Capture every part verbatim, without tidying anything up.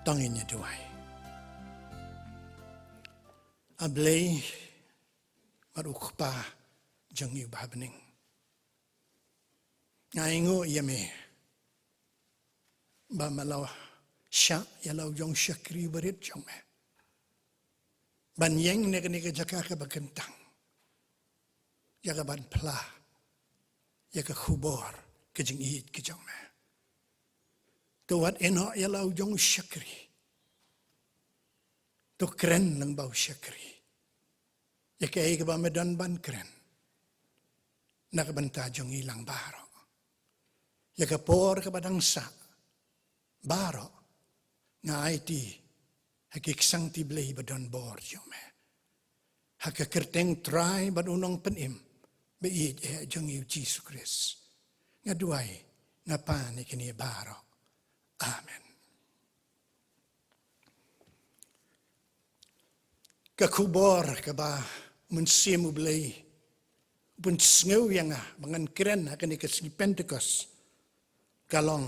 To ngin ïa duwai. A Blei, bad u Kpa jong ngi uba ha bneng, nga ainguh ïa me ba me la shah ïa la u jong shakri barit jong me ban ïeng na kane ka jaka kaba kyntang, ïa ka ban phla ïa ka khubor ka jingïeit ka jong me. To wat ïehnoh ïa la u jong shakri. To kren lang ba u shakri ïa kaei kaba me don ban kren na ka bynta jong ngi lang baroh. Ïa ka por kaba dang sah baroh, nga aiti ha ki ksangti Blei ba don bor jong me, ha ka kyrteng Trai bad u Nongpynim ba ïeit eh jong ngi u Jisu Khrist, nga duwai, nga pan ïa kine baroh. Amen. Ka khubor kaba u Mynsiem u Blei u pynsngew ïa nga ba ngan kren ha kane ka sngi Pentekost ka long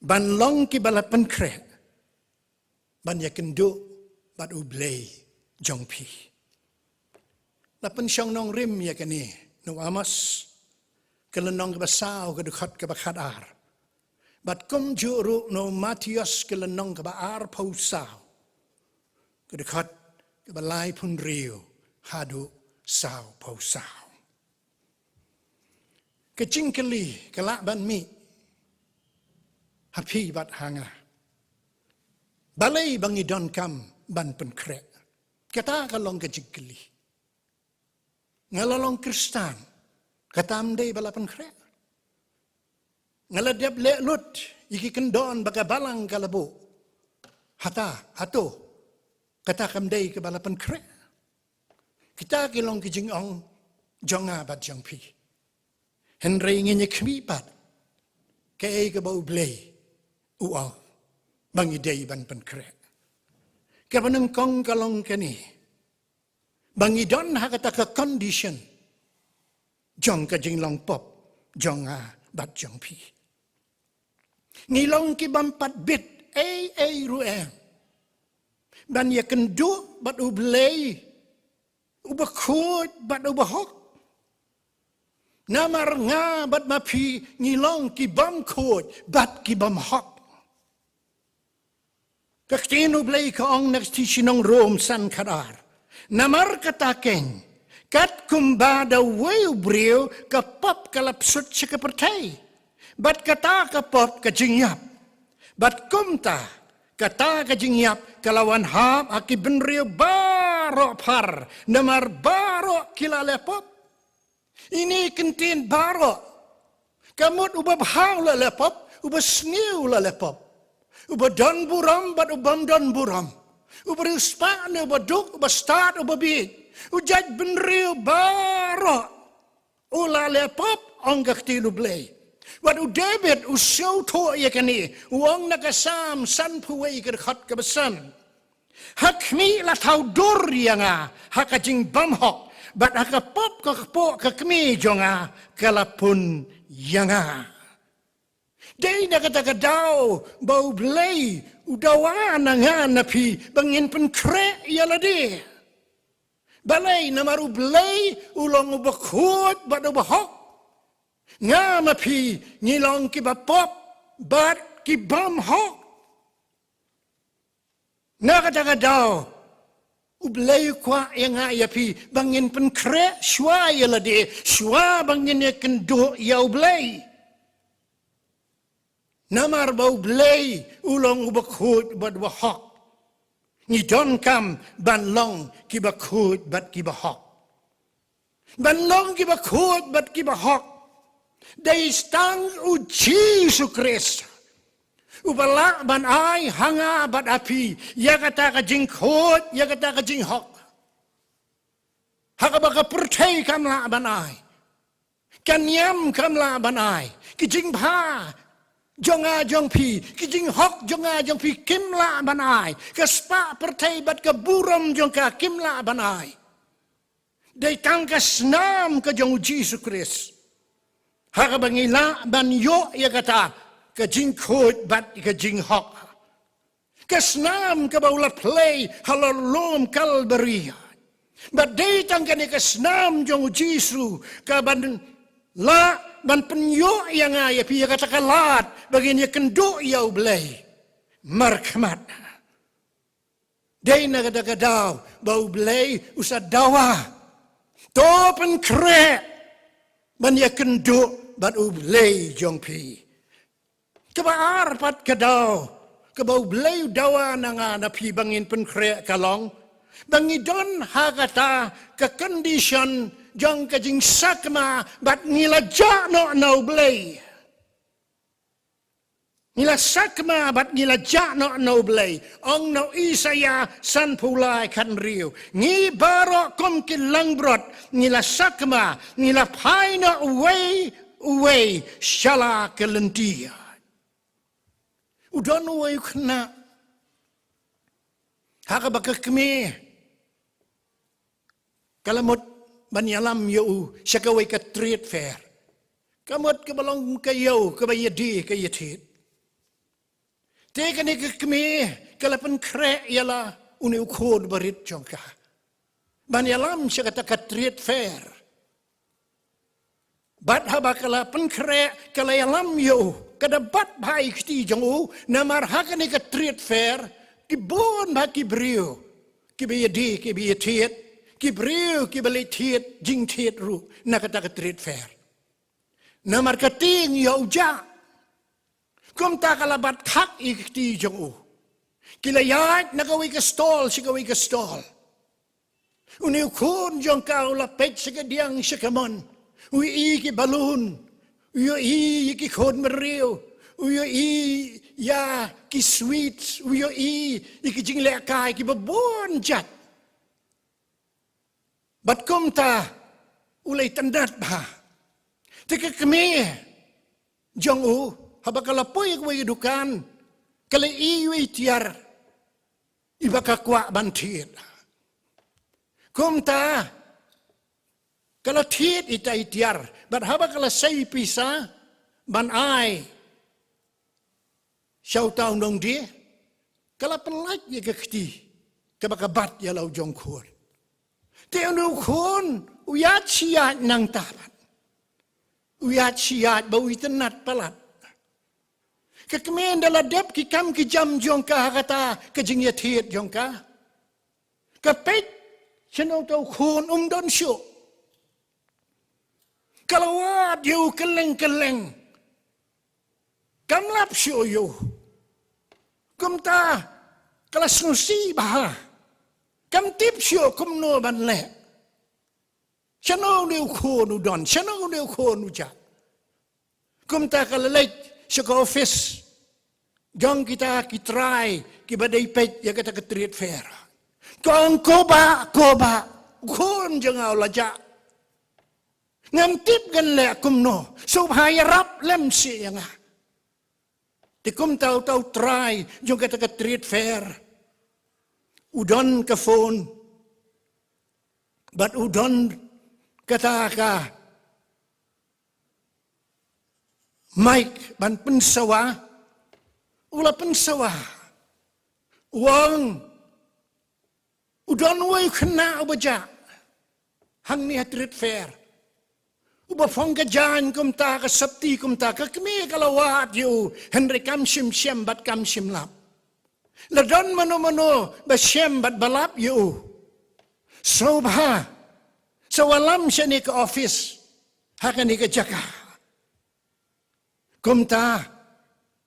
ban long kiba la pynkhreh ban ïakynduh bad u Blei jong phi. La pynshong nongrim ïa kane na u Amos ka lynnong kaba saw, ka dkhot kaba khatar. Bad kumjuh ruh na u Mathaios ka lynnong kaba arphew saw, ka dkhot kaba laiphew hynriew haduh sawphew saw. Ka jingkylli ka lah ban mih ha phi bad ha nga, balei ba ngi donkam ban pynkhreh? Kata ka long ka jingkylli. Nga la long Khristan, kata kam dei ba la pynkhreh? Nga la dep leh lut ïa ki kyndon ba ka balang ka la buh, hata hato, kata kam dei kaba la pynkhreh? Kita ki long ki jingong jong nga bad jong phi. Hynrei ngin ïa khmih pat kaei kaba u Blei u ong ba ngi dei ban pynkhreh. Kaba nyngkong ka long kane, ba ngi don ha kata ka condition jong ka jinglong pop jong nga bad jong phi. Ngi long kibym pat bit ei ei ruh em ban ïakynduh bad u Blei uba khuid bad uba hok. Namar nga bad ma phi ngi long kibym khuid bad kibym hok. Ka ktien u Blei ka ong na ka shithi sha ki nong Rom san khatar, namar kata keiñ, katkum ba da uwei u briew ka pop ka la pynshut sha ka pyrthei, bad kata ka pop ka jingïap, bad kumta kata ka jingïap ka la wan hap ha ki bynriew baroh phar, namar baroh ki la leh pop. Ine i kyntien baroh ka mut uba bha u la leh pop, uba sniew u la leh pop, uba don burom bad uba ym don burom, uba riewspah ne uba duk, uba stad, uba bieit, u jaitbynriew baroh u la leh pop, ong ka ktien u Blei. Wat u David u sngewthuh ïa kane, u ong na ka Salm sanphew wei ka dkhot kaba san, ha khmih la thaw dur ïa nga ha ka jingbymhok, bad ha ka pop ka kpoh ka kmie jong nga ka la pun ïa nga. Dei na kata ka daw ba u Blei u dawa na nga na phi ba ngin pynkhreh ïa lade. Balei? Namar u Blei u long uba khuid bad uba hok. Nga ma phi ngi long kiba pop bad kibym hok. Na kata ka daw u Blei u kwah ïa nga ïa phi ba ngin pynkhreh shuwa ïa lade, shuwa ba ngin ïakynduh ïa u Blei. Namar ba u Blei u long uba khuid bad uba hok. Ngi donkam ban long kiba khuid bad kiba hok. Ban long kiba khuid bad kiba hok, dei tang u Jisu Khrist uba lah ban ai ha nga bad ha phi ïa kata ka jingkhuid, ïa kata ka jinghok, ha kaba ka pyrthei kam lah ban ai, ka niam kam lah ban ai. Ki jingbha jong nga jong phi, ki jinghok jong nga jong phi kim lah ban ai. Ka spah pyrthei bad ka burom jong ka kim lah ban ai. Dei tang ka snam ka jong u Jisu Khrist ha kaba ngi lah ban ïoh ïa kata ka jingkhuid bad ka jinghok. Ka snam kaba u la plie halor lum Kalbari. Bad dei tang kane ka snam jong u Jisu kaban lah ban pynïoh ïa nga ïa phi ïa kata ka lad ba ngin ïakynduh ïa U Blei markhmat. Dei na kata ka daw ba U Blei u sa dawa. To pynkhreh ban ïakynduh bad U Blei jong phi. Kaba ar pat ka daw kaba U Blei u dawa na nga na phi ba ngin pynkhreh ka long ba ngi don ha kata ka condition jong ka jingsakma bad ngi la jah noh na U Blei. Ngi la sakma bad ngi la jah noh na U Blei. Ong na u Isaïah sanphew lai khathynriew, ngi baroh kum ki langbrot ngi la sakma, ngi la phai noh uwei uwei sha la ka lynti. U don uwei u khynnah ha kaba ka kmie ka la mut ban ïalam ïa u sha kawei ka trade fair. Ka mut kaba long ka ïew kaba ïadie ka ïathied. Te kane ka kmie ka la pynkhreh ïa la une u khun barit jong ka ban ïalam sha kata ka trade fair. Bad haba ka la pynkhreh ka la ïalam ïa u, ka da bat bha ïa ki kti jong u, namar ha kane ka trade fair ki bun bha ki briew kiba ïadie kiba ïathied, ki briew kiba leit thied jingthied ruh na kata ka trade fair. Namar ka tieng ïa u jah. Kumta ka la bat khak ïa ki kti jong u. Ki la ïaid na kawei ka stall sha kawei ka stall. Une u khun jong ka u la peit sha ka diang sha ka mon. U ïohi ki balloon, u ïohi ïa ki khun bynriew, u ïohi ïa ki sweets, u ïohi ïa ki jinglehkai kiba bun jait. Bad kumta u la itynnad bha. Te ka kmie jong u haba ka la poi ha kawei ka dukan ka la ïohi ïa i tiar iba ka kwah ban thied. Kumta ka la thied ïa ita i tiar bad haba ka la sei pisa ban ai sha uta u nongdie, ka la pynlait ïa ka kti kaba ka bat ïa la u jong khun. Te une u khun u ïaid shi ïaid nangta pat. U ïaid shi ïaid ba u itynnad palat. Ka kmie ynda la dep ki kam ki jam jong ka ha kata ka jingïathied jong ka, ka peit shano uta u khun um don shuh. Ka la wad ïa u kylleng kylleng. Kam lap shuh ïa u. Kumta ka la sngewsih bha. Kam tip shuh kumno ban leh. Shano une u khun u don, shano une u khun u jah. Kumta ka la leit sha ka office jong kita ki trai kiba dei peit ïa kata ka trade fair. Ka ong, ko bah, ko bah, u khun jong nga u la jah. Ngam tip ngan leh kumno, sngewbha ïarap lem seh ïa nga. Te kumta uta u trai jong kata ka trade fair u don ka phone bad u don kata ka mic ban pynsawa. U la pynsawa, u ong, u don uwei u khynnah uba jah hangne ha trade fair, uba phong ka jaiñ kumta, ka sopti kumta. Ka kmie ka la wad ïa u, hynrei kam shym shem bad kam shym lap. La don mano mano ba shem bad ba lap ïa u? Sngewbha sa wallam shane ka office ha kane ka jaka. Kumta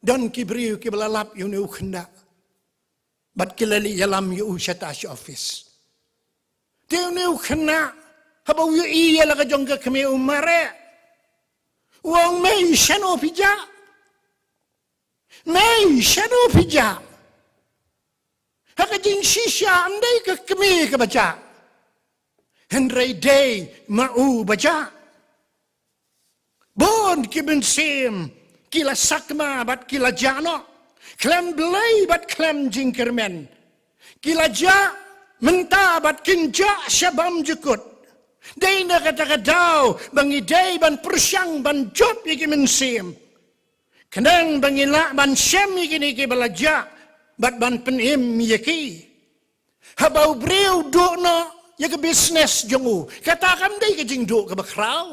don ki briew kiba la lap ïa une u khynnah bad ki la leit ïalam ïa u shata sha office. Te une u khynnah haba u ïohi ïa la ka jong ka kmie u mareh. U ong, mei, shano phi jah? Mei, shano phi jah? Ha ka jingshisha ym dei ka kmie kaba jah, hynrei dei ma u ba jah. Bun ki mynsiem ki la sakma bad ki la jah noh khlem Blei bad khlem jingkyrmen. Ki la jah mynta bad kin jah sha bymjukut. Dei na kata ka daw ba ngi dei ban pyrshang ban jop ïa ki mynsiem, khnang ba ngin lah ban shem ïa kine kiba la jah bad ban pynim ïa ki. Haba u briew u duh noh ïa ka business jong u, kata kam dei ka jingduh kaba khraw.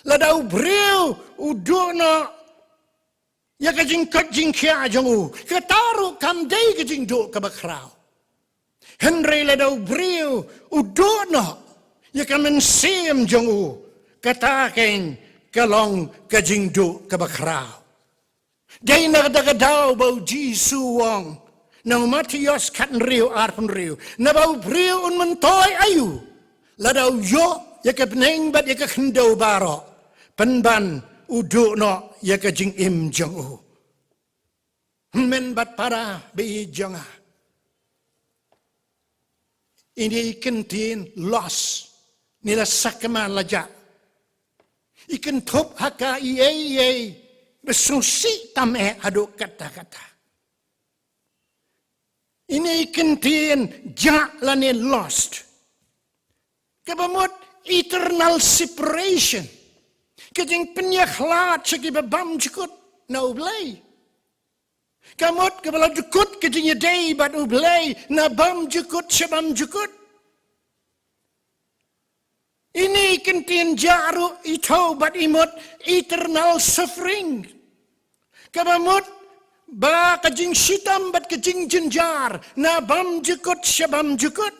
Lada u briew u duh noh ïa ka jingkoit jingkhiah jong u, kata ruh kam dei ka jingduh kaba khraw. Hynrei lada u briew u duh noh ïa ka mynsiem jong u, kata keiñ ka long ka jingduh kaba khraw. Dei na kata ka daw ba u Jisu u ong, na u Mathaios khathynriew arphew hynriew, naba u briew un myntoi aïu, lada u ïoh ïa ka bneng bad ïa ka khyndew baroh, pynban u duh noh ïa ka jingim jong u. Hynmen bad para ba ïeit jong nga, ine i kyntien lost, ine la sakma la jah, i kynthup ha ka eiei eiei ba sngewsih tam eh haduh katta katta. Ine i kyntien jah lane lost, kaba mut eternal separation, ka jingpynïakhlad sha kiba bymjukut na U Blei. Ka mut kaba la jukut ka jingïadei bad U Blei na bymjukut sha bymjukut. Ine i kyntien jah ruh i thew bad i mut eternal suffering, kaba mut ba ka jingshitom bad ka jingjynjar na bymjukut sha bymjukut.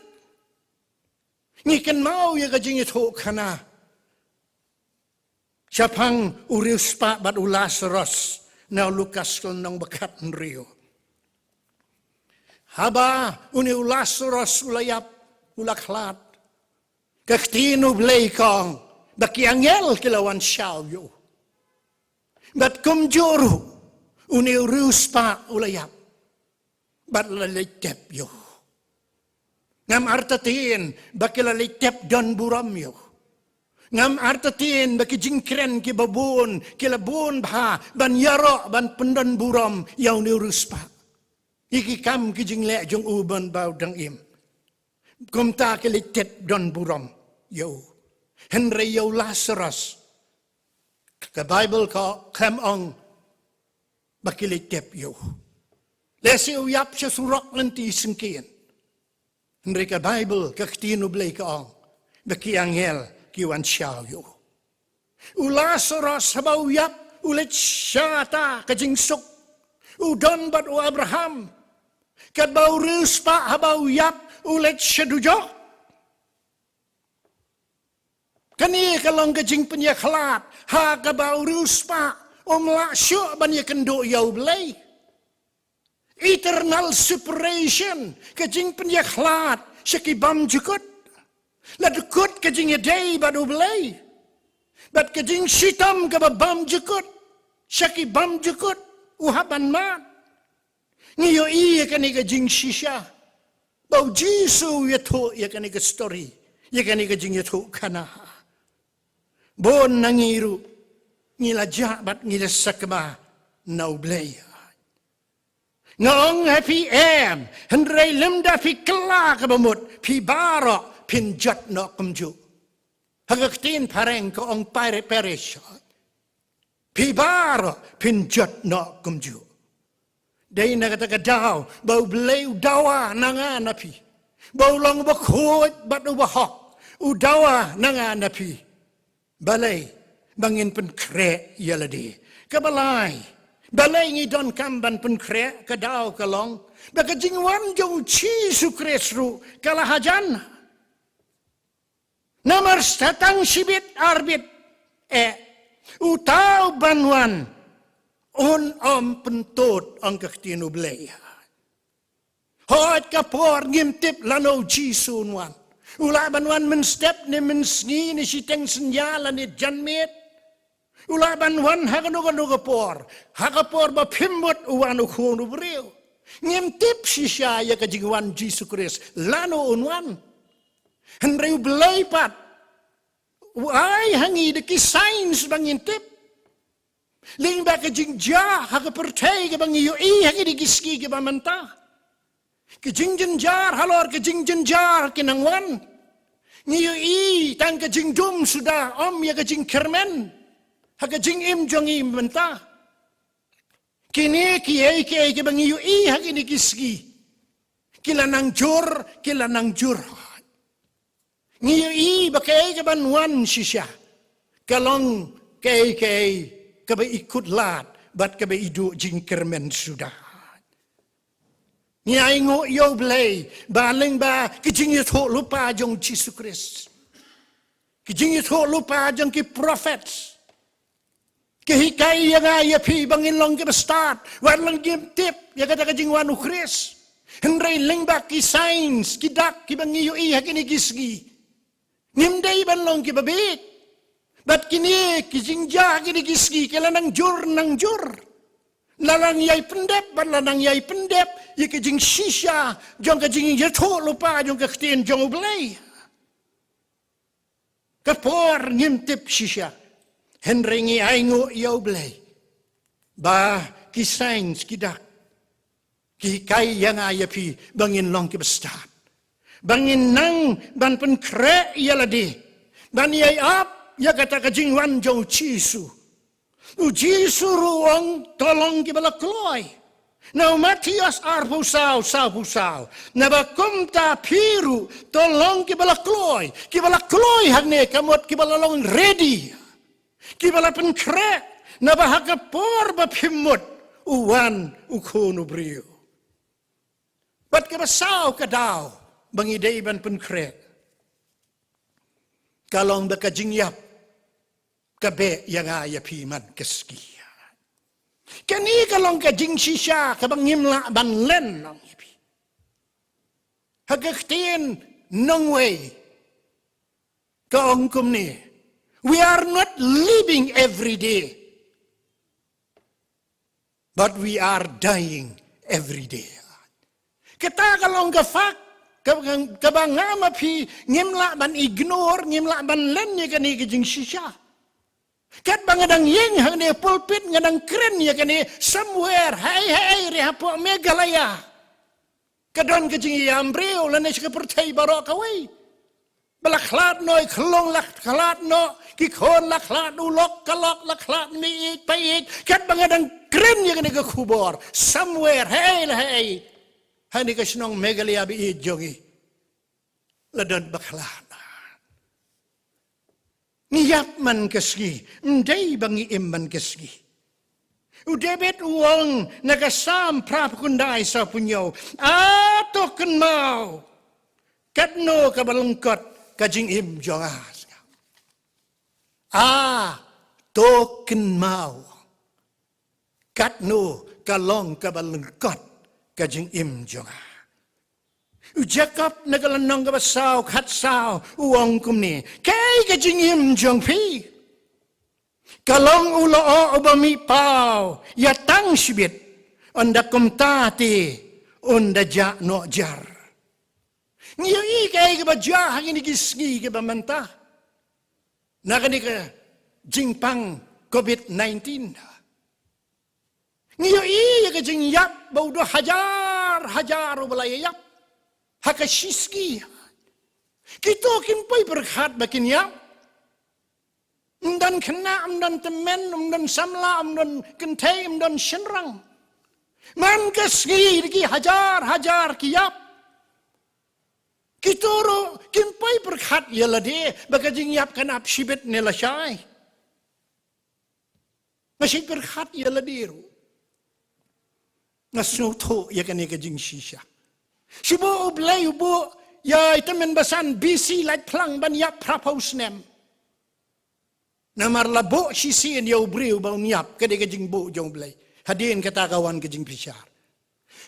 Ngi kynmaw ïa ka jingïathuhkhana shaphang u riewspah bad u Lasaros na u Lukas ka lynnong ba khathynriew. Haba une u Lasaros u la ïap, u la khlad, ka ktien U Blei ka ong ba ki angel ki la wan shaw ïa u. Bad kumjuh ruh une u riewspah u la ïap bad la leit tep ïa u. Ngam artatien ba ki la leit tep don burom ïa u. Ngam artatien ba ki jingkren kiba bun ki la bun bha ban ïaroh ban pyndon burom ïa une u riewspah. Ïa ki kam ki jingleh jong u ban ba u dang im. Kumta ki leit tep don burom ïa u. Hynrei ïa u Lasaros, ka Baibl ka khlem ong ba ki leit tep ïa u. Lehse u ïap sha surok lynti syngkien. Hynrei ka Baibl, ka ktien U Blei ka ong ba ki angel ki wan shaw ïa u. U Lasaros haba u ïap u leit sha kata ka jingsuk. U don bad u Abraham. Katba u riewspah haba u ïap u leit sha dujok. Kane ka long ka jingpynïakhlad ha kaba u riewspah um lah shuh ban ïakynduh ïa U Blei. Eternal separation, ka jingpynïakhlad sha ki bymjukut. La dkut ka jingïadei bad U Blei. Bad ka jingshitom kaba bymjukut sha ki bymjukut u hap ban mad. Ngi ïohi ïa kane ka jingshisha ba u Jisu u ïathuh ïa kane ka story, ïa kane ka jingïathuhkhana. Bun na ngi ruh ngi la jah bad ngi la sakma na U Blei. Nga ong ha phi em, hynrei lymda phi kylla kaba mut phi baroh phin jot noh kumjuh. Ha ka ktien phareng ka ong pare-, perish. Phi baroh phin jot noh kumjuh. Dei na kata ka daw ba U Blei u dawa na nga na phi, ba u long uba khuid bad uba hok, u dawa na nga na phi. Balei? Ba ngin pynkhreh ïa lade. Kaba lai, balei ngi donkam ban pynkhreh? Ka daw ka long ba ka jingwan jong U Jisu Khrist ruh ka la hajan. Namar sa tang shibit arbit eh, uta u ban wan un ym pyntud, ong ka ktien U Blei. Hooid, ka por ngim tip lano U Jisu un wan. U lah ban wan mynstep ne mynsngi ne shiteng synñia lane janmiet. U lah ban wan ha kano kano ka por. Ha ka por ba phim mut u wan U Khun u briew. Ngim tip shisha ïa ka jingwan Jisu Khrist lano un wan. Hynrei U Blei pat u ai ha ngi da ki signs ba ngin tip. Lyngba ka jingjia ha ka pyrthei kaba ngi ïohi ha kine ki sngi kiba mynta. Ka jingjynjar halor ka jingjynjar ki nang wan. Ngi ïohi tang ka jingdum suda, ym ïa ka jingkyrmen ha ka jingim jong ngi mynta. Kine kiei kiei kiba ngi ïohi ha kine ki sngi, ki la nang jur, ki la nang jur. Ngi ïohi ba kaei kaban wan shisha ka long kaei kaei kaba i kut lad bad kaba i duh jingkyrmen suda. Ngi ainguh ïa U Blei ba lyngba ki jingïathuhlypa jong Jisu Khrist, ki jingïathuhlypa jong ki prophet, ki hikai ïa nga ïa phi ba ngin long kiba stad, wat la ngim tip ïa kata ka jingwan U Khrist. Hynrei lyngba ki signs, ki dak kiba ngi ïohi ha kine ki sngi, ngim dei ban long kiba bieit. Bad kine ki jingjia ha kine ki sngi ki la nang jur nang jur. La nang ïai pyndep bad la nang ïai pyndep ïa ki jingshisha jong ka jingïathuhlypa jong ka ktien jong U Blei. Ka por ngim tip shisha, hynrei ngi ainguh ïa U Blei ba ki signs, ki dak, ki hikai ïa nga ïa phi ba ngin long kiba stad, ba ngin nang ban pynkhreh ïa lade, ban ïai ap ïa kata ka jingwan jong U Jisu. U Jisu ruh u ong, to long kiba la kloi. Na u Mathaios arphew saw, sawphew saw, naba kumta phi ruh to long kiba la kloi. Kiba la kloi hangne ka mut kiba la long ready, kiba la pynkhreh, naba ha ka por ba phim mut u wan U Khun u briew. Bad kaba saw ka daw ba ngi dei ban pynkhreh ka long ba ka jingïap ka beh ïa nga ïa phi man ka sngi. Kane ka long ka jingshisha kaba ngim lah ban len lang ïa phi. Ha ka ktien nongwei ka ong kumne, we are not living every day, but we are dying every day. Kata ka long ka fact kaba nga ma phi ngim lah ban ignore, ngim lah ban len ïa kane ka jingshisha. Katba nga dang ïeng hangne pulpit, nga dang kren ïa kane, somewhere haei haei re hapoh Meghalaya ka don ka jingïam briew lane sha ka pyrthei baroh kawei. Ba la khlad noh i khlong, la khlad noh ki khun, la khlad u lok ka lok, la khlad mei ïeit pa ïeit. Katba nga dang kren ïa kane ka khubor, somewhere haei la haei hangne ka shnong Meghalaya ba ïeit jong ngi, la don ba khlad. Ngi ïap man ka sngi, ym dei ba ngi im man ka sngi. U David u ong na ka Salm phra phew khyndai, sawphew hynñiew, a to kynmaw katno kaba lyngkot ka jingim jong nga. A to kynmaw katno ka long kaba lyngkot ka jingim jong nga. U Jakob na ka lynnong kaba saw, khatsaw, u ong kumne, kaei ka jingim jong phi? Ka long u lyoh uba mih paw ïa tang shibit, ynda kumta te un da jah noh jar. Ngi ïohi kaei kaba jia ha kine ki sngi kiba mynta na kane ka jingpang covid nineteen. Ngi ïohi ïa ka jingïap ba u dei hajar hajar uba la ïap ha ka shi sngi. Kito kim poi pyrkhat ba kin ïap. Ym don khynnah, ym don tymmen, ym don samla, ym don kynthei, ym don shynrang. Man ka sngi da ki hajar hajar ki ïap. Kito ruh kim poi pyrkhat ïa lade ba ka jingïap kan ap shibit ne lashai. Nga shu pyrkhat ïa lade ruh. Nga sngewthuh ïa kane ka jingshisha. Shu buh U Blei u buh ïa i tymmen basan B C lait phlang ban ïap phraphew snem. Namar la buh shisien ïa u briew ba un ïap, ka dei ka jingbuh jong U Blei. Hadien kata ka wan ka jingbishar.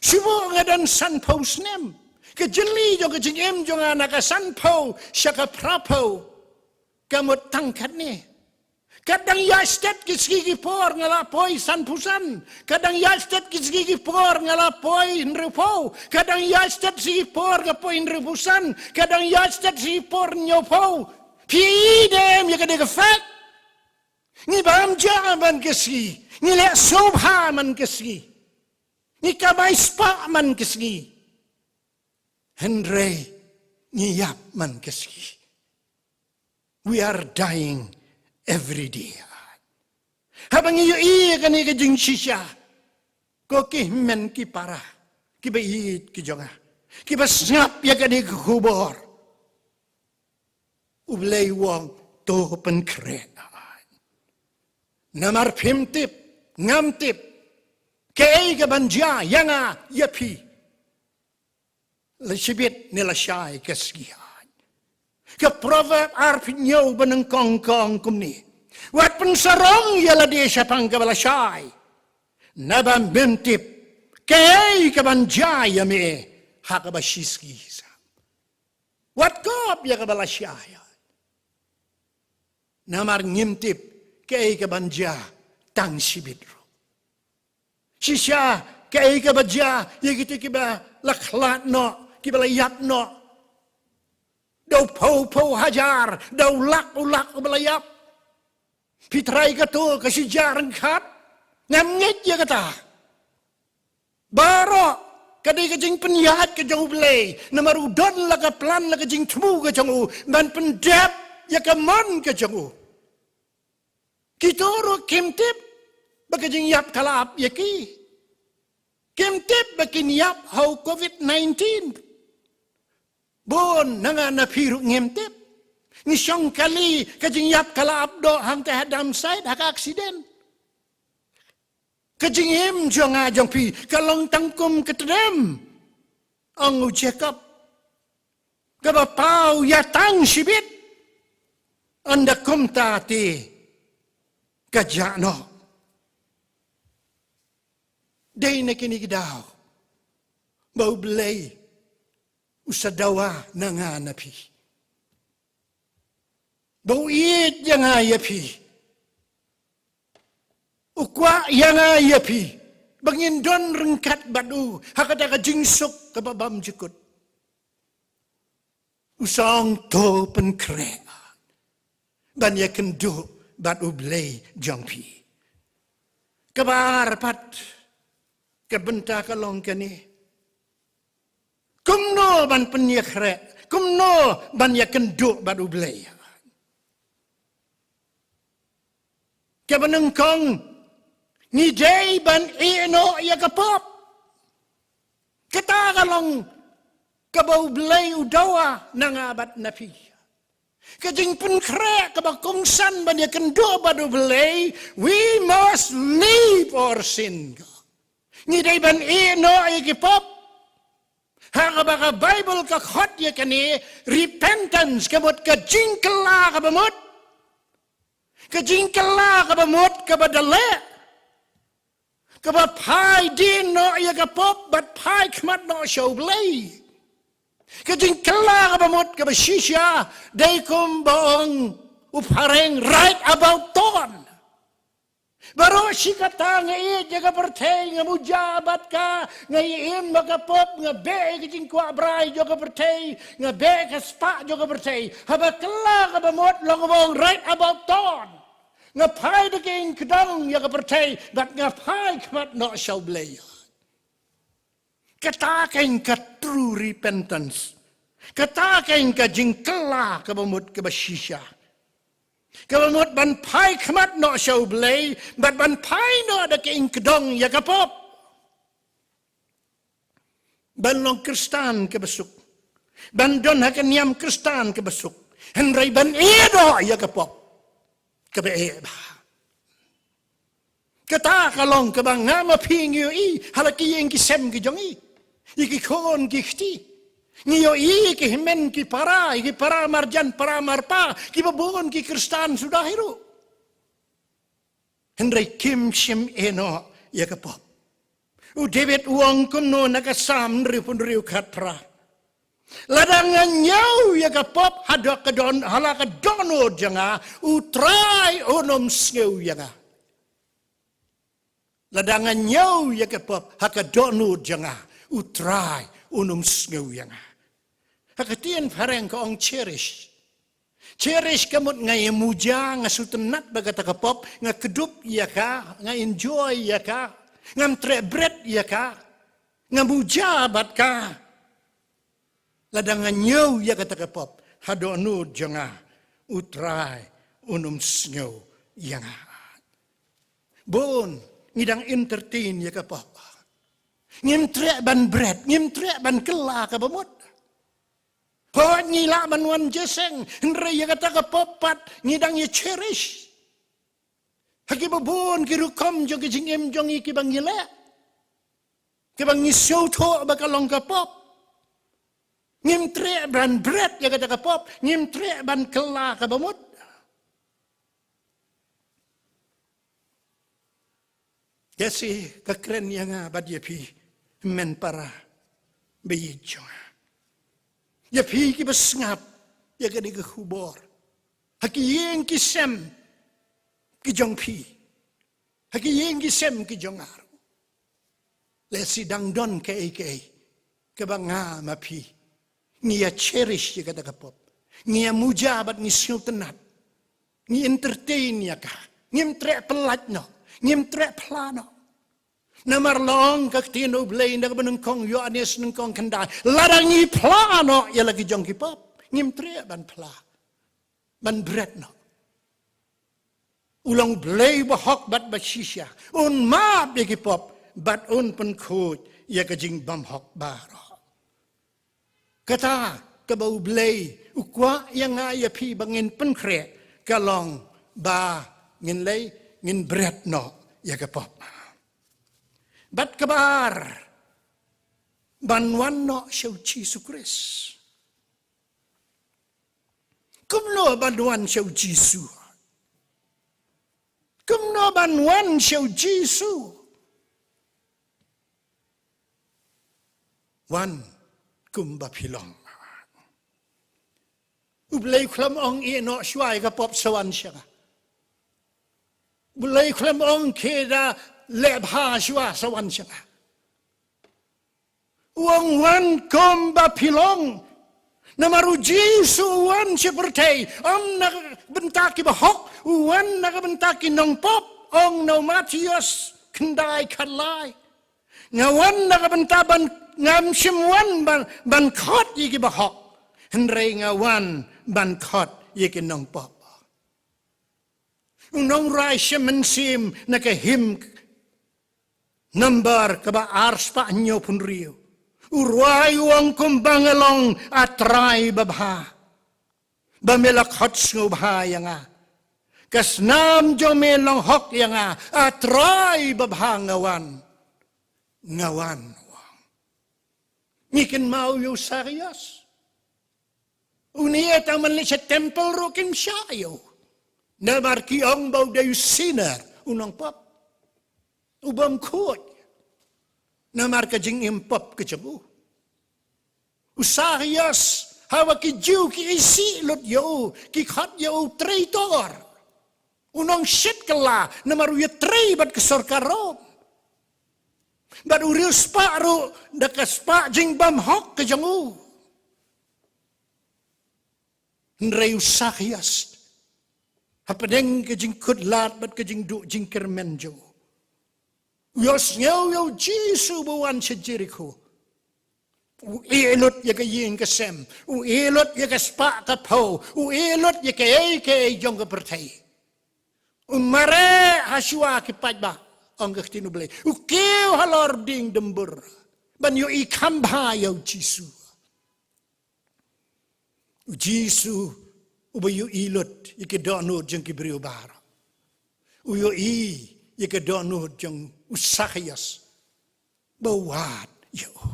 Shu buh nga don sanphew snem. Ka jylli jong ka jingim jong nga na ka sanphew sha ka phraphew ka mut tang katne. Kat dang ïaid stet ki sngi ki por nga la poi sanphew san. Kat dang ïaid stet ki sngi ki por nga la poi hynriewphew. Kat dang ïaid stet sngi ki por nga poi hynriewphew san. Kat dang ïaid stet sngi ki por hynñiewphew. Phi i ne em ïa kane ka fact? Ngi bam ja man ka sngi, ngi leh sngewbha man ka sngi, ngi kamai spah man ka sngi. Hynrei ngi ïap man ka sngi. We are dying every day. Haba ngi ïohi ïa kane ka jingshisha, Ko ki hynmen ki para, kiba ïeit ki jong nga, kiba sngap ïa kane ka khubor. U Blei u ong to pynkhreh. Namar phim tip, ngam tip kaei kaban jia ïa nga ïa phi. La shibit ne la shai ka sngi. Ka Proverb arphew hynñiew ba nyngkong ka ong kumne: Wat pynsarong ïa lade shaphang kaba la shai, naba mem tip kaei kaban jia ïa me ha kaba shisngi. Wat kop ïa kaba la shai, namar ngim tip kaei kaban jia tang shibit ruh. Shisha kaei kaba jia ïa kita kiba la khlad noh, kiba la ïap noh. Da u phew phew hajar, da u lak u lak ba la ïap. Phi trai kato ka shi hajar ryngkat, ngam ngeit ïa kata. Baroh ka dei ka jingpynïaid ka jong U Blei, namar u don la ka plan, la ka jingthmu ka jong u ban pyndep ïa ka mon ka jong u. Kito ruh kim tip ba ka jingïap ka la ap ïa ki. Kim tip ba kin ïap ha u covid nineteen. Bun na nga na phi ruh ngim tip. Ngi shong kali, ka jingïap ka la ap doh hangta ha dump site, ha ka accident. Ka jingim jong nga jong phi ka long tang kum ka tdem, ong u Jakob, kaba paw ïa tang shibit, ynda kumta te ka jah noh. Dei na kine ki daw ba U Blei u sa dawa na nga na phi. Ba u ïeit ïa nga ïa phi. U kwah ïa nga ïa phi ba ngin don ryngkat bad u ha kata ka jingsuk kaba bymjukut. U sa ong to pynkhreh ban ïakynduh bad U Blei jong phi. Kaba ar pat, ka bynta ka long kane: kumno ban pynïakhreh, kumno ban ïakynduh bad U Blei. Kaba nyngkong, ngi dei ban ïeh noh ïa ka pop. Kata ka long kaba U Blei u dawa na nga bad na phi. Ka jingpynkhreh kaba kongsan ban ïakynduh bad U Blei, we must leave our sin. Ngi dei ban ïeh noh ïa ki pop. Ha kaba ka Baibl ka khot ïa kane repentance, ka mut ka jingkylla kaba mut. Ka jingkylla kaba mut kaba da leh, kaba phai dien noh ïa ka pop bad phai khmat noh sha U Blei. Ka jingkylla kaba mut kaba shisha dei kumba ong u phareng right about turn. Baroh shi katta nga ïeit ïa ka pyrthei, nga muja bad ka, nga ïa im ha ka pop, nga beh ïa ka jingkwah brai jong ka pyrthei, nga beh ka spah jong ka pyrthei. Haba kylla kaba mut long ba ong right about turn. Nga phai da ka ïing kdong ïa ka pyrthei bad nga phai khmat noh sha U Blei. Kata ka ïa ka true repentance. Kata ka ïa ka jingkylla kaba mut kaba shisha. Kaba mut ban phai khmat noh sha U Blei bad ban phai noh da ka ïing kdong ïa ka pop. Ban long Khristan kaba suk, ban don ha ka niam Khristan kaba suk, hynrei ban ïeh noh ïa ka pop kaba eh bha. Kata ka long kaba nga ma phi ngi ïohi ha la ki ïing ki sem ki jong ngi, ïa ki khun ki kti. Ngi ïohi ïa ki hynmen ki para, ïa ki para marjan para marpa, kiba bun ki Khristan suda hi ruh, hynrei kim shym ïeh noh ïa ka pop. U David u ong kumno na ka Salm hynriewphew hynriew khatphra: Lada nga ñiew ïa ka pop ha doh ka don, ha la ka dohnud jong nga, U Trai un ym sngew ïa nga. Lada nga ñiew ïa ka pop ha ka dohnud jong nga, U Trai un ym sngew ïa nga. Ha ka ktien phareng ka ong cherish. Cherish ka mut nga ïa muja, nga sngewtynnat bad kata ka pop, nga kdup ïa ka, nga enjoy ïa ka, ngam treh bret ïa ka, nga muja bad ka. Lada nga ñiew ïa kata ka pop ha dohnud jong nga, U Trai un ym sngew ïa nga. Bun ngi dang entertain ïa ka pop. Ngim treh ban bret, ngim treh ban kylla kaba mut. Hooid ngi lah ban wan jingïaseng, hynrei ïa kata ka pop pat ngi dang ïa cherish. Ha kiba bun ki rukom jong ki jingim jong ngi kiba ngi leh, kiba ngi sngewthuh ba ka long ka pop. Ngim treh ban bret ïa kata ka pop, ngim treh ban kylla kaba mut. Ka shi ka kren ïa nga bad ïa phi, men para ba ïeit jong nga, ïa phi kiba sngap ïa kane ka khubor ha ki ïing ki sem ki jong phi, ha ki ïing ki sem ki jong nga ruh. Lehse dang don kaei kaei kaba nga ma phi ngi ïa cherish ïa kata ka pop, ngi ïa muja bad ngi sngewtynnat, ngi entertain ïa ka, ngim treh pyllait noh, ngim treh phla noh. Namar la ong ka ktien U Blei na kaba nyngkong Ïoannis nyngkong khyndai, lada ngi phla noh ïa la ki jong ki pop, ngim treh ban phla, ban bret noh. U long Blei bahok bad bashisha, un map ïa ki pop bad un pynkhuid ïa ka jingbymhok baroh. Kata kaba U Blei u kwah ïa nga ïa phi ba ngin pynkhreh ka long ba ngin leh, ngin bret noh ïa ka pop. Bad kaba ar, ban wan noh sha U Jisu Khrist. Kumno ban wan sha U Jisu? Kumno ban wan sha U Jisu? Wan kumba phi long. U Blei u khlem ong ïeh noh shuwa ïa ka pop, sa wan sha nga. U Blei u khlem ong khie da leh bha shuwa, sa wan sha nga. U ong wan kumba phi long. Namar U Jisu u wan sha pyrthei ym na ka bynta ki bahok, u wan na ka bynta ki nongpop. Ong na u Mathaios khyndai khatlai, nga wan na ka bynta ban, ngam shym wan ban, ban khot ïa ki bahok, hynrei nga wan ban khot ïa ki nongpop. U nongrwai Salm, na ka hymn number kaba ar spah hynñiew phew hynriew, u rwai u ong kumba nga long, A Trai babha, ba me la khot sngewbha ïa nga. Ka snam jong me long hok ïa nga, A Trai babha, nga wan, nga wan. Ngi kynmaw ïa u Sakios. Une tang ban leit sha temple ruh kim shah ïa u. Namar ki ong ba u dei u sinner, u nongpop, u bym khuid. Namar ka jingim pop ka jong u. U Sakios, haba ki Jiw ki isih lut ïa u, ki khot ïa u traitor, u nongshit kylla, namar u ïatrei bad ka sorkar Rom. Bad u riewspah ruh da ka spah jingbymhok ka jong u. Hynrei u Sakios, hapdeng ka jingkhuslai bad ka jingduh jingkyrmen jong u, u ïohsngew ïa u Jisu ba u wan sha Jerikho. U ïeh lut ïa ka ïing ka sem, u ïeh lut ïa ka spah ka phew, u ïeh lut ïa kaei kaei jong ka pyrthei. Un mareh ha shuwa ki paidbah, ong ka ktien U Blei. U kiew halor dieng dymbur ban ïohi kham bha ïa u Jisu. U Jisu uba ïohi lut ïa ki dohnud jong ki briew baroh, u ïohi ïa ka dohnud jong u Sakios ba u wad ïa u.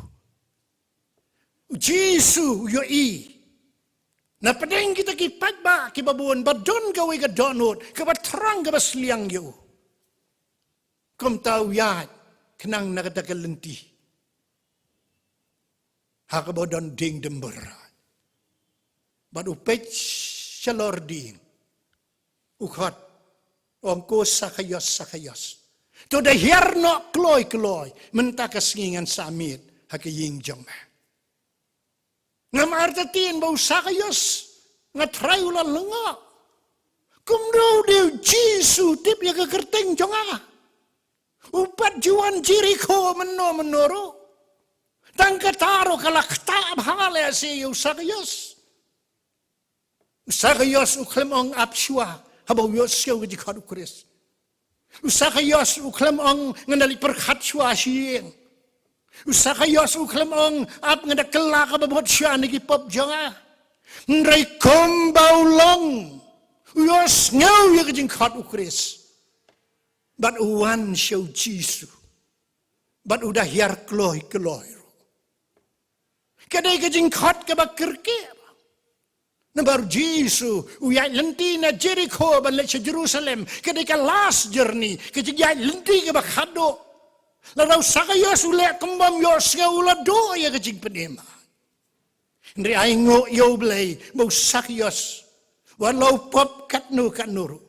U Jisu u ïohi na pdeng kita ki paidbah kiba bun ba don kawei ka dohnud kaba thrang, kaba sliang ïa u. Kumta u ïaid khnang na kata ka lynti ha kaba don dieng dymbur. Bad u peit shalor dieng, u khot, u ong, Ko Sakios, Sakios, to da hiar noh kloi kloi, mynta ka sngi ngan sa miet ha ka ïing jong me. Ngam artatien ba u Sakios, nga trai u la lyngngoh. Kumno u dei u Jisu tip ïa ka kyrteng jong nga? U pat ju wan Jerikho mynno mynno ruh. Tang kata ruh ka la ktah bha lehse ïa u Sakios. U Sakios u khlem ong ap shuwa haba u ïohsngew ka jingkhot u Khrist. U Sakios u khlem ong ngan da leit pyrkhat shuwa sha ïing. U Sakaios u khlem ong, ap nga da kylla ka bamut sha na ki pop jong nga. Hynrei kumba u long, u ïohsngew ïa ka jingkhot u Khrist. Bad u wan sha u Jisu. Bad u da hiar kloi kloi ruh. Ka dei ka jingkhot kaba kyrkieh. Namar u Jisu, u ïaid lynti na Jerikho ban leit sha Jerusalem, ka dei ka last journey, ka jingïaid lynti kaba khadduh. Lada u Sakaios u leh kumba ym ïohsngew u la duh ïa ka jingpynim. Hynrei ai nguh ïa u Blei, ba u Sakaios, wat la u pop katno katno ruh.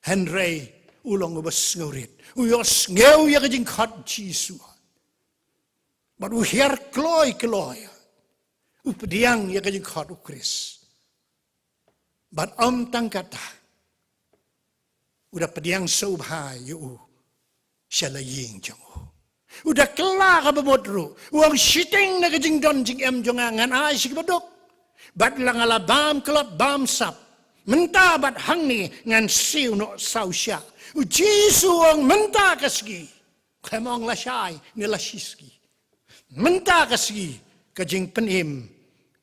Hynrei, u long uba sngewrit, u ïohsngew ïa ka jingkhot Jisu. Bad u hiar kloi kloi. U pdiang ïa ka jingkhot u Khrist. Bad ym tang kata. U da pdiang sngewbha ïa u sha la ïing jong u. U da kylla ka bamut ruh. U ong shiteng na ka jingdon jingem jong nga ngan ai sha kiba duk. Bad la nga la bam klop bam sap. Mynta bad hangne ngan siew noh saw shah. U Jisu u ong mynta ka sngi. Khlem ong lashai ne lashisngi. Mynta ka sngi ka jingpynim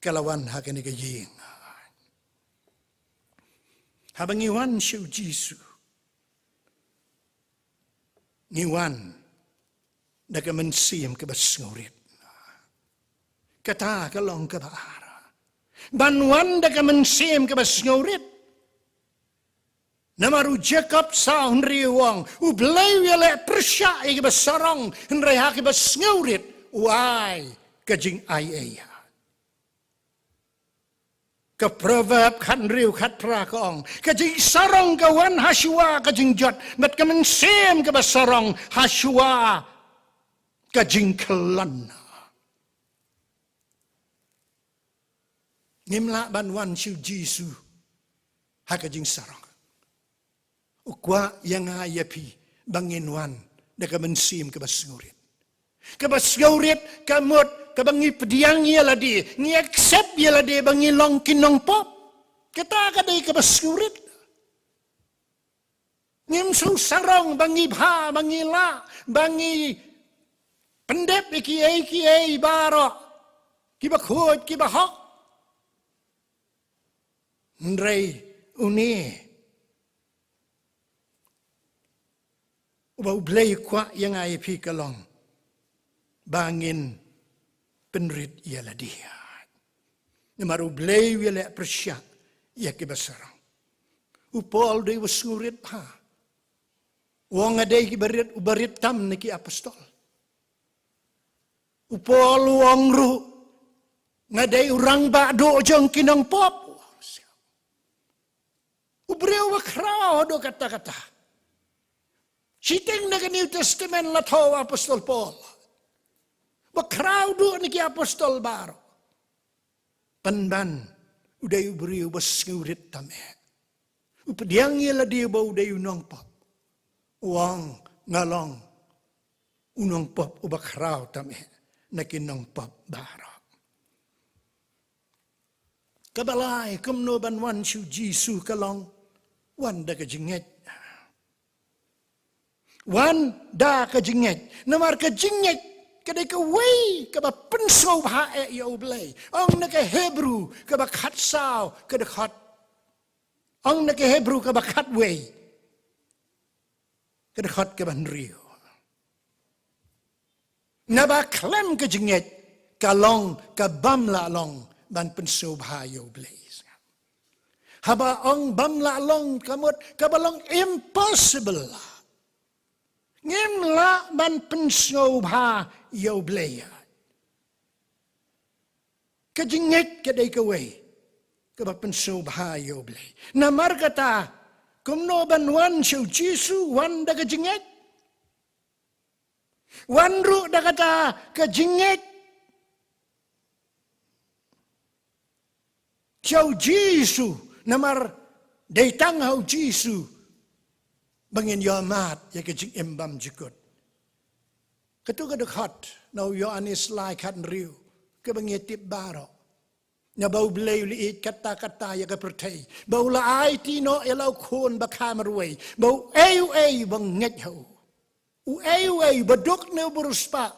ka la wan ha kane ka ïing. Haba ngi wan sha u Jisu, ngi wan da ka mynsiem kaba sngewrit. Kata ka long kaba ar. Ban wan da ka mynsiem kaba sngewrit. Namar u Jakob saw hynriew u ong, u Blei u ïaleh pyrshah ïa kiba sarong, hynrei ha kiba sngewrit u ai ka jingaiei. Ka Proverb khathynriew khatphra ka ong, ka jingsarong ka wan ha shuwa ka jingjot, bad ka mynsiem kaba sarong ha shuwa ka jingkhlaiñ. Ngim lah ban wan sha u Jisu ha ka jingsarong. U kwah ïa nga ïa phi ba ngin wan da ka mynsiem kaba sngewrit. Kaba sngewrit ka mut kaba ngi pdiang ïa lade, ngi accept ïa lade ba ngi long ki nongpop. Kata ka dei kaba sngewrit. Ngim shu sarong ba ngi bha, ba ngi lah, ba ngi pyndep ïa kiei kiei baroh, kiba khuid kiba hok. Hynrei une uba u Blei u kwah ïa nga ïa phi ka long ba ngin pynrit ïa lade. Namar u Blei u ïaleh pyrshah ïa kiba sarong. U Paul dei uba sngewrit bha. U ong nga dei kiba rit, uba rit tam na ki apostol. U Paul u ong ruh nga dei u rangbah duh jong ki nongpop. U briew uba khraw haduh katta katta. Shiteng na ka New Testament la thoh u apostol Paul. Ba khraw duh na ki apostol baroh. Pynban u dei u briew uba sngewrit tam eh. U pdiang ïa lade ba u dei u nongpop. U ong nga long u nongpop uba khraw tam eh na ki nongpop baroh. Kaba lai, kumno ban wan sha u Jisu ka long wan da ka jingngeit. Wan da ka jingngeit. Namar ka jingngeit ka dei kawei kaba pynsngewbha eh ïa u Blei. Ong na ka Hebru kaba khatsaw ka dkhot. Ong na ka Hebru kaba khatwei ka dkhot kaba hynriew. Naba khlem ka jingngeit ka long ka bym lah long ban pynsngewbha ïa u Blei. Haba ong bym lah long ka mut kaba long impossible. Ngim lah ban pynsngewbha ïa u Blei. Ka jingngeit ka dei kawei kaba pynsngewbha ïa u Blei. Namar kata kumno ban wan sha u Jisu, wan da ka jingngeit. Wan ruh da kata ka jingngeit sha u Jisu, namar dei tang ha u Jisu ba ngin ïohmad ïa ka jingim bymjukut. Kato ka dkhot na u Ïoannis lai khathynriew kaba ngi tip baroh. Naba u Blei u la ïeit katta katta ïa ka pyrthei, ba u la aiti noh ïa la u Khun ba kha marwei, ba uei uei ba ngeit ha u, uei uei ba duk ne u ba riewspah,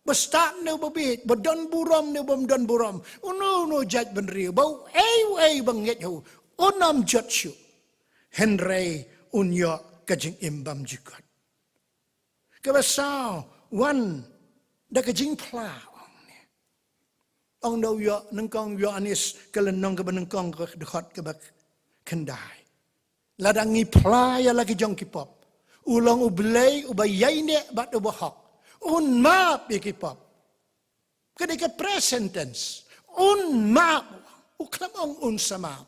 Ba stad ne ba bieit, ba don burom ne bym don burom. Uno uno jait bynriew, ba uei uei ba ngeit ha u, un ym jot shuh. Hynrei un ïoh ka jingim bymjukut. Kaba saw, wan da ka jingphla, ong ne. Ong da u ïoh, nyngkong Ïoannis ka lynnong kaba nyngkong ka dkhot kaba khyndai. Lada ngi phla ïa la ki jong ki pop, u long U Blei uba ïaineh bad uba hok, un map ïa ki pop. Ka dei ka present tense. Un map. U khlem ong un sa map.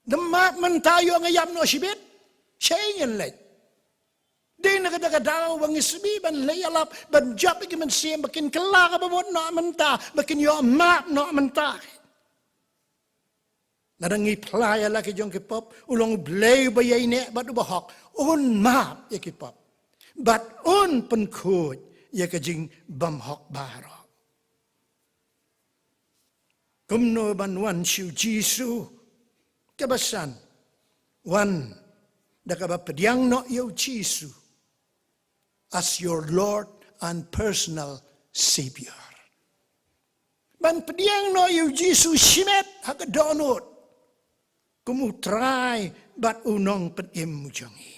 Da map mynta ïoh nga ïap noh shibit. Shei ngin leit. Dei na kata ka daw ba ngi sngewbha ban leit ïalap, ban jop ïa ki mynsiem ba kin kylla kaba mut noh mynta, ba kin ïoh map noh mynta. Lada ngi phla ïa la ki jong ki pop, u long U Blei uba ïaineh bad uba hok, un map ïa ki pop. Bad un pynkhuid ïa ka jingbymhok baroh. Kumno ban wan sha u Jisu? Kaba san, wan da kaba pdiang noh ïa u Jisu as your Lord and personal Savior. Ban pdiang noh ïa u Jisu shimet ha ka dohnud kum u Trai bad u Nongpynim jong ngi.